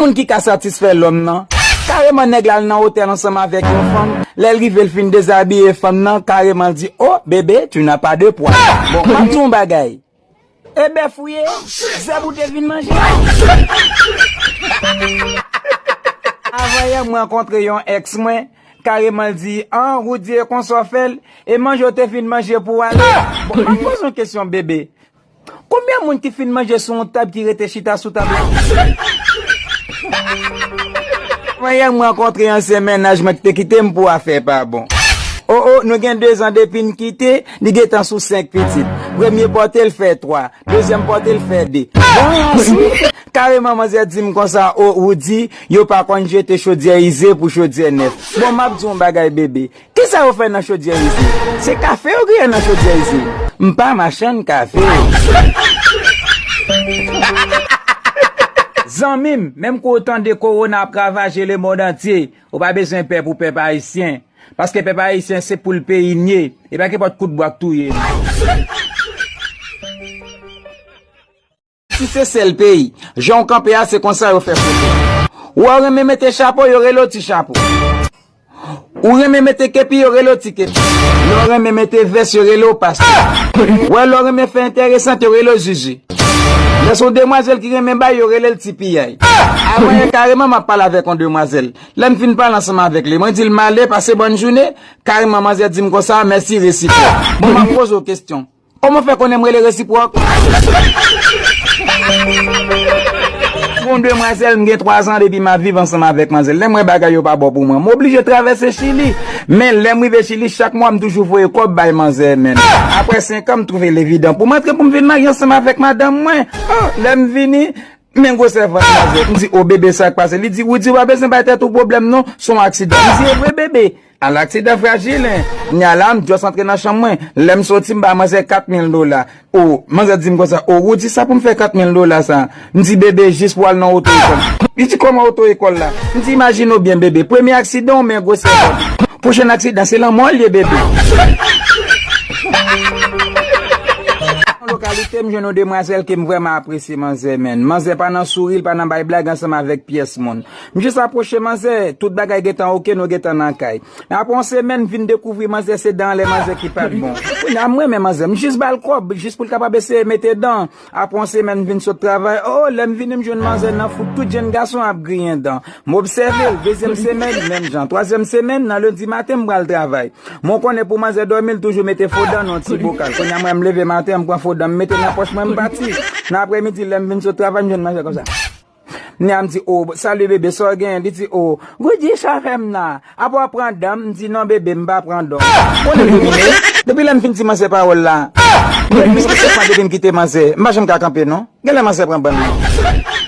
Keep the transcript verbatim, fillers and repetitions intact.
Moun ki ka satisfè lòm nan. Kareman nèg la al nan otèl ansanm avèk yon fanm. Lè l rive l fin dezabiye fanm nan, kareman l di, "Oh, bébé, tu n'as pas de poids." Bon, m ap di w yon bagay. E bèf ou ye? Zèb ou te vin manje? Avan yè m rankontre yon èks mwen, kareman l di, "An, Roody, e konsa w fè l? E manje w te fin manje pou w ale?" Bon, m ap poze yon kesyon, bebe. Konbyen moun ki fin manje sou yon tab ki rete chita sou tab la? Mwen yè m rankontre ansyen mennaj mwen ki te kite m pou afè pa bon. O o, nou gen dezan depi n kite, li gentan sou senk pitit. Premye pòte l fè twa, dezyèm pòte l fè de. Bon, answit, kareman manzè di m konsa, o, Roody, yo pa konn jete chodyè ize pou chodyè nèf. Bon, m ap di w yon bagay, bebe. Kisa yo fè nan chodyè ize? Se kafe yo griyen nan chodyè ize. M pa machann kafe. Zanmi m, menm kou w tande kowona ap ravaje lemonn antye, ou pa bezwen pè pou pèp ayisyen. Paske pèp ayisyen se poul peyi n ye. E pa kenpòt kout bwa k touye n. Si se sèl peyi, jan w kanpe a, se konsa yo fè foto. Ou wè w renmen mete chapo, yo rele w ti chapo. Ou renmen mete kepi, yo rele w ti kepi. Lè w renmen mete vès, yo rele w pastè. Wè, lè w renmen fè enteresan, yo rele w zizi. Lè se yon demwazèl ki renmen bay, yo rele l ti piyay. Avan yè kareman, m ap pale avèk yon demwazèl. Lè m fin pale ansanm avèk li, mwen di l m ale, pase bòn jounen. Kareman, manzè di m konsa, mèsi resipwòk. Bon, m ap poze w kesyon. Kòman w fè konnen m rele resipwòk? Bon, demwazèl, m gen twa zan depi m ap viv ansanm avèk manzè l. Lè m wè bagay yo pa bon pou mwen, m oblije travèse Chili. Men lè m rive Chili, chak mwa, m toujou voye kòb bay manzè, menn. Apre senk an, m twouve l evidan pou m antre pou m vin marye ansanm avèk madanm mwen. Oh, lè m vini, men gwosè vant manzè. M di, "O, bebe, sa k pase?" Li di, "Roody, ou pa bezwen bay tèt ou pwoblèm non, se yon aksidan." M di, "E vre, bebe?" A, laksidan frajil, en. Kounya la, m just antre nan chanm mwen. Lè m soti, m ba manzè kat mil dola. O, manzè di m konsa, "O, Roody, sa pou m fè kat mil dola sa?" M di, "Bebe, jis pou al nan oto ekòl." Li di, "Kòman oto ekòl la?" M di, "Imajine w byen, bebe. Premye aksidan w, men gwosè vant. Pwochèn aksidan, se lanmò l ye, bebe." Nan lokalite, m jwenn yon demwazèl ke m vrèman apresye manzè, menn. Manzè pa nan souri, l pa nan bay blag ansanm avèk pyès moun. M jis apwoche manzè, tout bagay gentan oke, nou gentan nan kay. Men apre yon semèn, m vin dekouvri manzè se dan anlè manzè ki pa t bon. Kounya, m renmen manzè, m jis ba l kòb, jis pou l kapab eseye mete dan. Apre yon semèn, m vin sot travay, o, lè m vini, m jwenn manzè nan fout tout jenn gason ap griyen dan. M obsève l, dezyèm semèn, menm jan. Twazyèm semèn, nan lendi maten, m pral travay. Men w konnen pou manzè dòmi, l toujou mete fo dan nan yon ti bokal. Kounya, mwen, m leve maten, m pran fo dan, m mete nan pòch mwen, m pati. Nan aprèmidi, lè m vin sot travay, m jwenn manzè konsa. Kounya m di, "O, salye bebe, sa w genyen?" Li di, "O, Roody, sa w fè m la? Apa w pran dan m?" M di, "Non, bebe, m pa pran dan w." Konnen m domine. Depi lè m fin di manzè pawòl la, plis ke sèt mwa depi m kite manzè, m pa janm ka kanpe, non. Genlè manzè pran bann mwen.